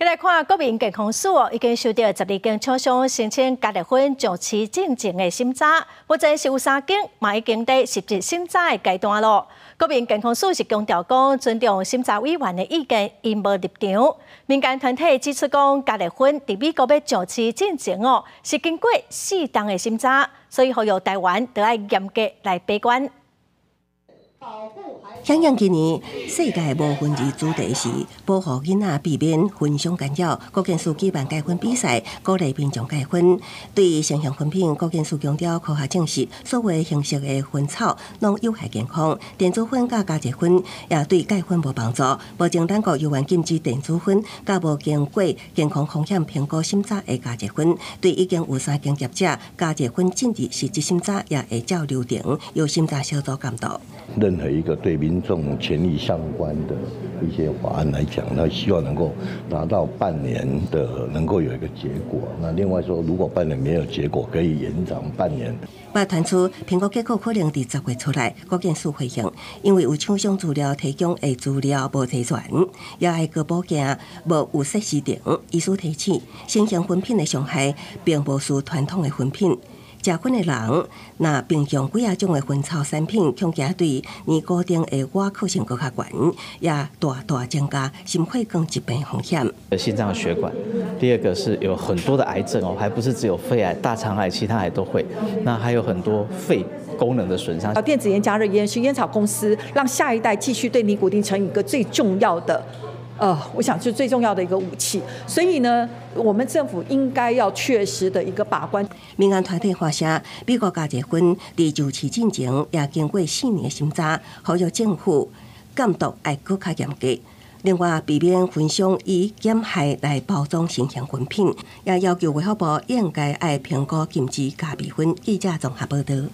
來看國民健康署哦，已經收到12間廠商申請加熱薰上市進前的審查，目前是有三間嘛已經佇實質審查的階段咯。國民健康署是強調講尊重審查委員的意見，𪜶無立場。民間團體指出講，加熱薰佇美國欲上市進前哦，是經過4冬的審查，所以呼籲台灣著愛嚴格來把關。響應今年世界無薰日主題是保護囡仔避免薰傷干擾，國健署舉辦戒薰比賽，鼓勵民眾戒薰。對新型薰品，國健署強調科學證實，所有形式的薰草攏有害健康。電子薰佮加熱薰也對戒薰無幫助。目前咱國猶原禁止電子薰，佮無經過健康風險評估審查的加熱薰。對已經有三間業者加熱薰進入實質審查，也會照流程由審查小組監督。任何一個對民眾權益相關的一些法案來講，那希望能夠達到半年的能夠有一個結果。那另外說，如果半年沒有結果，可以延長半年。嘛傳出評估結果可能佇10月出來，國健署回應，因為有廠商資料提供的資料無齊全，也愛閣補件無有設時程。醫師提醒，新型薰品的傷害並無輸傳統的薰品。食薰的人，若平常幾仔種的薰草產品，恐驚對尼古丁的倚靠性閣較懸，也大大增加心血管疾病風險。心臟血管，第二個是有很多的癌症哦，還不是只有肺癌、大腸癌，其他癌都會。那還有很多肺功能的損傷。電子菸、加熱菸是菸草公司讓下一代繼續對尼古丁成癮一個最重要的，我想是最重要的一個武器。所以呢，我們政府應該要確實的一個把關。民間團體發聲，美國加熱薰佇上市進前也經過4年的審查，呼籲政府監督愛閣較嚴格。另外，避免薰商以減害來包裝新型薰品，也要求衛福部應該愛評估禁止咖啡薰。記者綜合報導。